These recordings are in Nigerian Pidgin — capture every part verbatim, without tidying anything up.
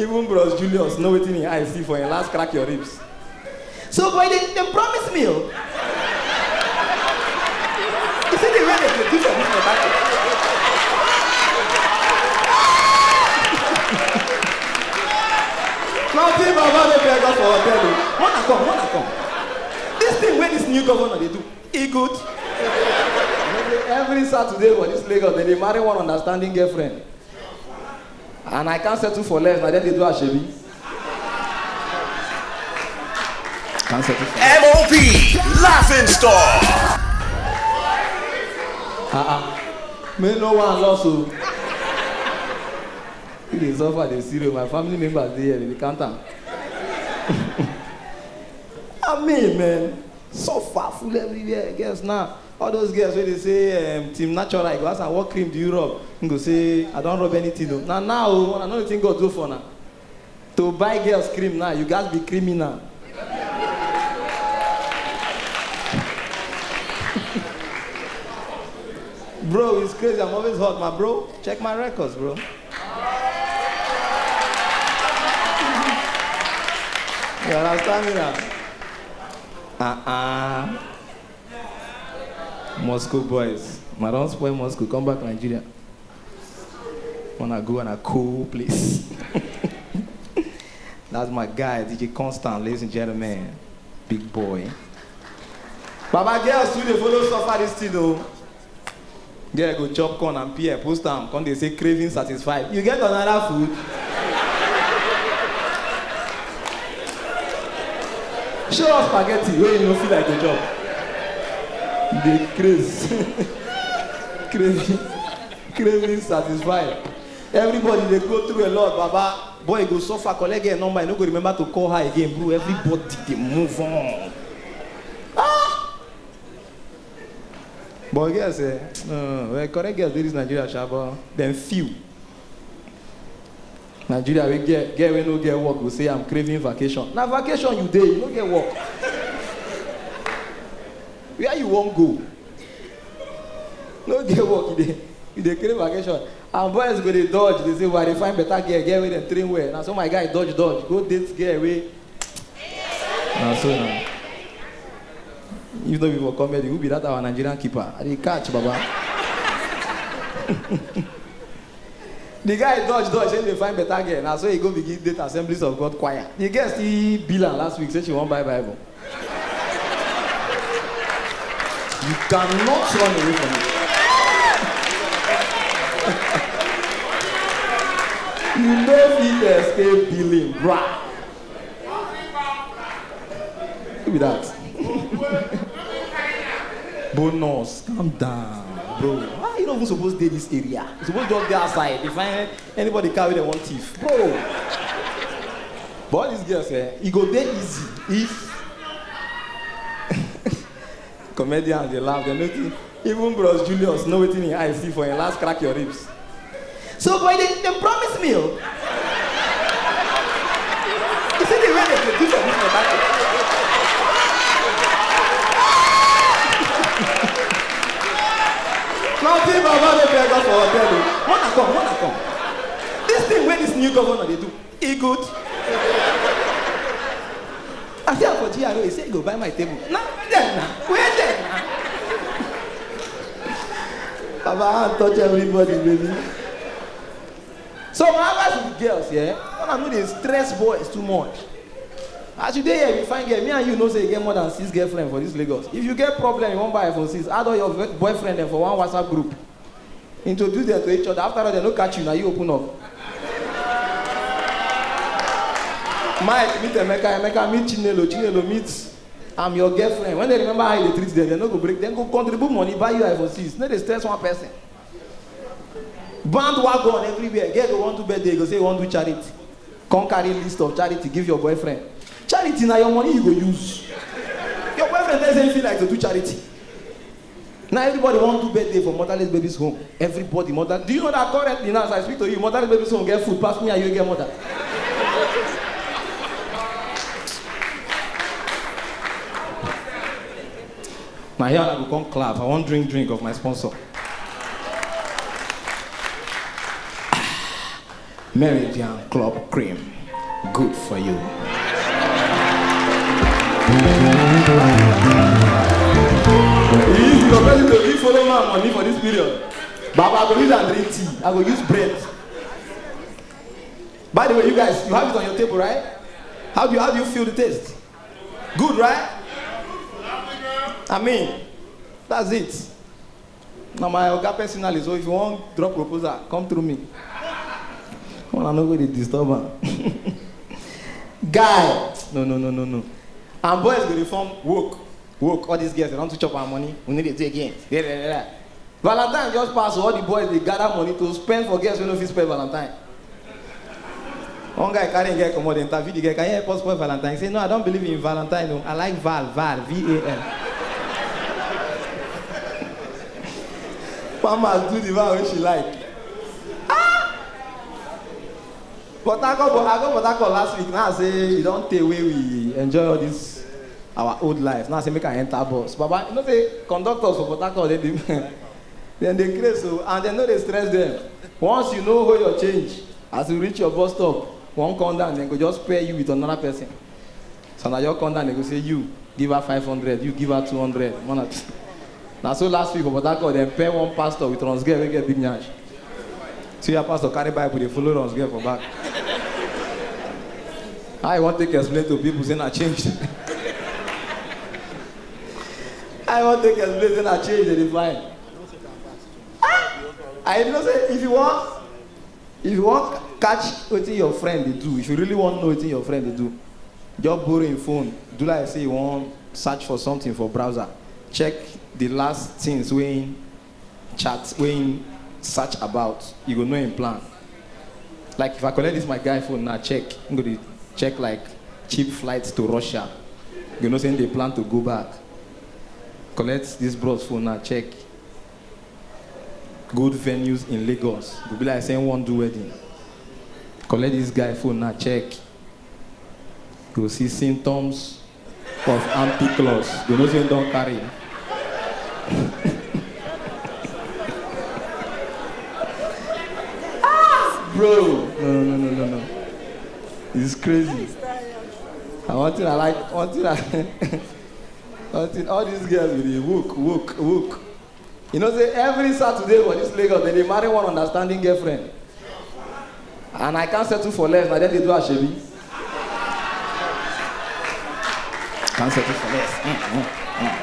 Even Bros Julius know wetin him eye see for him last crack your ribs. So boy, dem dem promise me o. You see the way dem dey do for this matter. Nothing baba no beg us for hotel o. Wanna come, wanna come. This thing wey this new governor dey do, e good. Every Saturday for this Lagos, dem dey marry one understanding girlfriend. And I can't settle for less, na dem dey do asebi. Can't settle for less. M O P, Laughing Stock. Uh-uh. Me no one loss o. You dey suffer, dey serious. My family members dey here, dey count am. I mean, man, suffer full everywhere. Girls now, all those girls wey dey say, um, Team Natural, you go ask am, "What cream do you rub?" He go say, "I don't rub anything o." Na now o, una know wetin God do for una. To buy girls cream now, you gats be criminal. Bro, it's crazy. I'm always hot, my bro. Check my records, bro. You understand me now? Uh-uh. Moscow boys. Una don spoil Moscow, come back Nigeria. Wanna go on a cool place. That's my guy, D J Constant, ladies and gentlemen. Big boy. Baba, girls too dey follow suffer this thing o. Girl go chop corn and pear, post am, come dey say craving satisfied. You get another food? Show us spaghetti wey you no feel like to chop. You dey craze. Craving, craving satisfied. Everybody dey go through a lot, baba. Boy go suffer, collect girl number, you no go remember to call her again, bro. Everybody dey move on. Ah! But girls, eh, no, no, well, correct girls dey this Nigeria, sha, but dem few. Nigeria, we get, get we no get work, we say, "I'm craving vacation." Na vacation you dey, you no get work. Where you wan go? No get work, you dey, you dey crave vacation. And boys go dey dodge, dey say, "Why dey find better girl, girl wey dem train well." Na so my guy dodge, dodge, go date girl wey. Na so na. If no be for comedy, who be that our Nigerian keeper? I dey catch, baba. The guy dodge, dodge, say dey find better girl. Na so he go begin date Assemblies of God choir. The girl still bill am last week, say she wan buy Bible. You cannot run away from it. You no fit escape billing, bra. Who be that? Bonus, calm down, bro. Why you no even suppose dey this area? You suppose just dey outside. Dey find anybody car wey dem wan thief, bro. But all these girls, eh, e go dey easy if comedians dey laugh, dem no think. Even Bros Julius know wetin him eye see for him last crack your ribs. So boy, dem dem promise me o. You see the way dem dey do for this matter. Nothing baba no beg us for hotel o. Wanna come, wanna come. This thing wey this new governor dey do, e good. I see am for G R O, he say he go buy my table. Na where dem na? Where dem na? Baba, hand touch everybody, baby. So my advice to the girls, yeah, una no dey stress boys too much. As you dey here, you find girl, me and you know say you get more than six girlfriend for this Lagos. If you get problem, you wan buy iPhone six, add all your ve-, boyfriend dem for one WhatsApp group. Introduce them to each other. After all, they no catch you, now you open up. Mike meet Emeka, Emeka meet Chinelo, Chinelo meet, "I'm your girlfriend." When they remember how you treat them, they no go break. Dem go contribute money, buy you iPhone six. No dey stress one person. Bandwagon everywhere. Girl go wan do birthday, go say you wan do charity. Come carry list of charity, give your boyfriend. Charity na your money you go use. Your boyfriend tell say he feel like to do charity. Now everybody wan do birthday for motherless babies home. Everybody mother. Do you know that currently now as I speak to you, motherless babies home get food pass me and you get mother? Now here I go come clap. I wan drink drink of my sponsor. Meridian Club Cream. Good for you. If your person to give follow man money for this period, Baba, I go use and drink tea. I go use bread. By the way, you guys, you have it on your table, right? How do you, how do you feel the taste? Good, right? I mean, that's it. Now my oga personally, so if you want drop proposal, come through me. Come on, I no go dey disturb am. Guy, no, no, no, no, no. And boys go dey form work, work. All these girls, they don't chop our money. We need to do again. Yeah, yeah, yeah. Valentine just pass, so all the boys they gather money to spend for girls who no fit spend Valentine. One guy carry him girl comot, dey interview the girl, "Can you help us spoil Valentine?" He say, "No, I don't believe in Valentine. No. I like Val, Val, V A L." Mama do the Val wey she like. Ah! But I go, I go Port Harcourt last week. Now I say, "You don't take away, we enjoy all this our old life." Now I say, "Make I enter bus." Baba, you know say conductors for Port Harcourt, they dey, then they craze, so, and they know they stress them. Once you know who your change, as you reach your bus stop, one come down, then go just pair you with another person. So now you come down, they go say, "You give her five hundred, you give her two hundred." One at Now so last week for Port Harcourt, dem pair one pastor with Rons girl wey get big nyash. See your pastor carry Bible, dey follow Rons girl for back. I want to explain to people say na change. I want to explain say na change dey define. I know say if you want, if you want catch wetin your friend dey do, if you really want know wetin your friend dey do, just borrow him phone. Do like say you wan search for something for browser. Check the last things wey him chat, wey him search about. You go know him plan. Like if I collect this my guy phone now, check. I'm go dey check like cheap flights to Russia. You know say him dey plan to go back. Collect this bros phone now, check good venues in Lagos. Go be like say him wan do wedding. Collect this guy phone now, check. You go see symptoms of ampiclos. You know say him don carry. Bro, no, no, no, no, no. It's crazy. And one thing I like, one thing I, one thing, all these girls with the woke, woke, woke. You know say every Saturday for this Lagos, they dey marry one understanding girlfriend. And I can't settle for less, na dem dey do asoebi. Can't settle for less. Mm, mm, mm.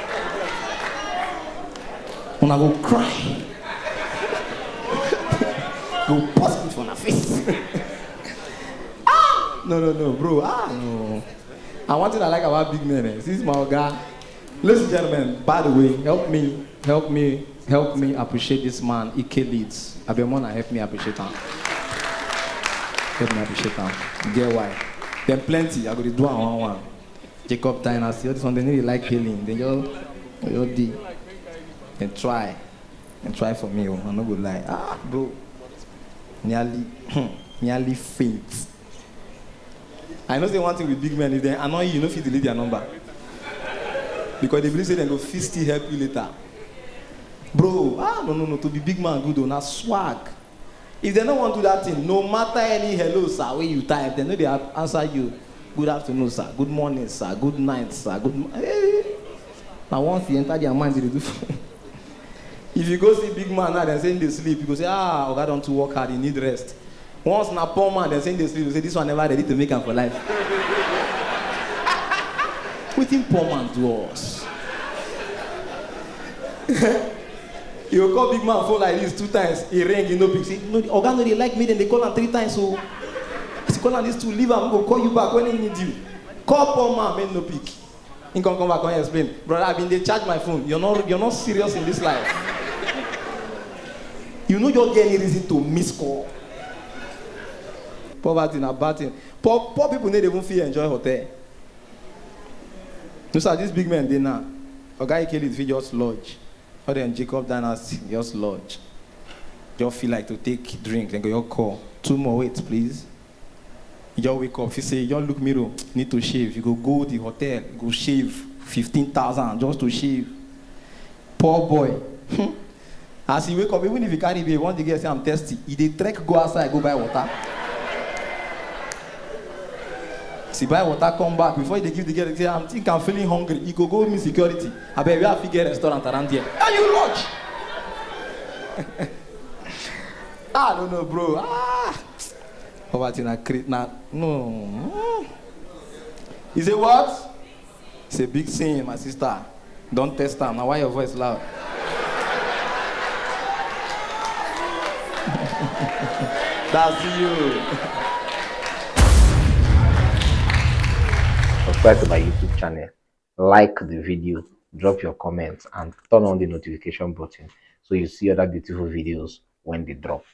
Una go cry. Go burst with una face. Ah! No, no, no, bro. Ah, no. And one thing I like about big men, eh, since my oga, ladies and gentlemen, by the way, help me, help me, help me appreciate this man, Ike Leeds. Abemona, help me appreciate him. Help me appreciate him. Get why? Then plenty, I go to do one one. Jacob Dynasty, all this one, they need like healing. They just, they just dig. Then try. And try for me, oh, I no go lie. Ah, bro. Nearly, nearly faint. I know say one thing with big men, if they annoy you, you no fit delete their number. Because they believe say they go fit still help you later. Bro, ah, no, no, no, to be big man good, oh, na swag. If they no want do that thing, no matter any "hello, sir" wey you type, they no dey a-, answer you. "Good afternoon, sir. Good morning, sir. Good night, sir. Good mo-, eh." Now once you enter their mind, they do. If you go see big man now, they say they sleep. You go say, "Ah, oga don too work hard. He need rest." Once na poor man, they say they sleep. You say, "This one never ready to make am for life." Wetin poor man do us? You go call big man phone like this two times, he ring, he no pick. Say, "No, the oga no dey like me, then they call am three times, so as you call am this two, leave am, go call you back when he need you." Call poor man, make no pick. He come, come back, come explain. "Brother, I been dey charge my phone. You're not, you're not serious in this life. You no just get any reason to miss call." Poverty na bad thing. Poor, poor people no dey even fit enjoy hotel. No, sir, this big man dey now. Oga Ike Leeds fit just lodge. All them Jacob Dynasty just lodge. Just feel like to take drink, then go your call. "Two more, wait, please." You just wake up, you say, you just look mirror, "Need to shave." You go, go the hotel, go shave fifteen thousand just to shave. Poor boy. As he wake up, even if he carry babe, once the girl say, "I'm thirsty," he dey trek go outside, go buy water. She buy water, come back. Before they give the girl, they say, "I think I'm feeling hungry." He go go meet security. "Abeg, where I fit get restaurant around here?" And you lodge. I don't know, bro. Ah, poverty na create na no. He say what? It's a big sin, my sister. Don't test am. Now why your voice loud? That's you. Subscribe to my YouTube channel, like the video, drop your comments, and turn on the notification button so you see other beautiful videos when they drop.